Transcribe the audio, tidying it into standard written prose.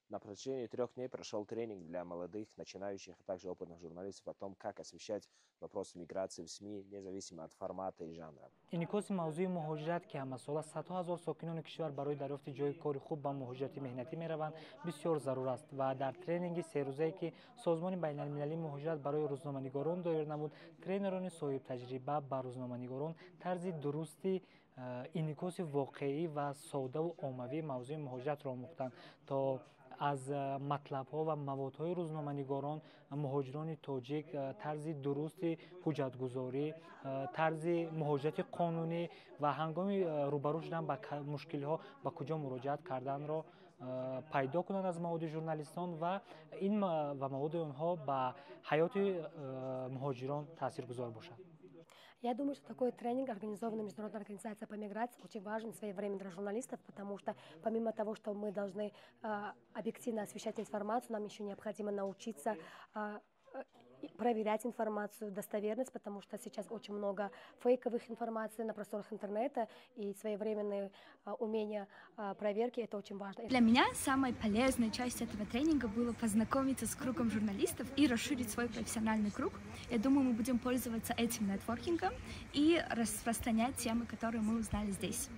На протяжении 3 дней прошел тренинг для молодых, начинающих, а также опытных журналистов о том, как освещать вопросы миграции в СМИ, независимо от формата и жанра. Инъикоси мавзӯи муҳоҷират, ки ҳамасола садҳо ҳазор сокинони кишвар барои дарёфти ҷойи кори хуб ба муҳоҷирати меҳнатӣ мераванд, бисёр зарур аст ва дар тренинги серӯзае, ки Созмони байналмилалии муҳоҷират барои рӯзноманигорон доир намуд, тренерони соҳибтаҷриба ба рӯзноманигорон тарзи дурусти инъикоси воқеӣ ва содаву оммавии мавзӯи муҳоҷиратро омӯхтанд, то аз матлабҳо ва маводҳои рӯзноманигорон муҳоҷирони тоҷик тарзи дурусти ҳуҷҷатгузорӣ, тарзи муҳоҷирати қонунӣ ва ҳангоми рӯбарӯ шудан ба мушкилиҳо ба куҷо муроҷиат карданро пайдо кунанд аз маводи журналистон ва ин ва маводи онҳо ба ҳаёти муҳоҷирон таъсиргузор бошад. Я думаю, что такой тренинг, организованный Международной организацией по миграции, очень важен, своевременный для журналистов, потому что, помимо того, что мы должны объективно освещать информацию, нам еще необходимо научиться проверять информацию, достоверность, потому что сейчас очень много фейковых информаций на просторах интернета, и своевременные умения проверки – это очень важно. Для меня самой полезной частью этого тренинга было познакомиться с кругом журналистов и расширить свой профессиональный круг. Я думаю, мы будем пользоваться этим нетворкингом и распространять темы, которые мы узнали здесь.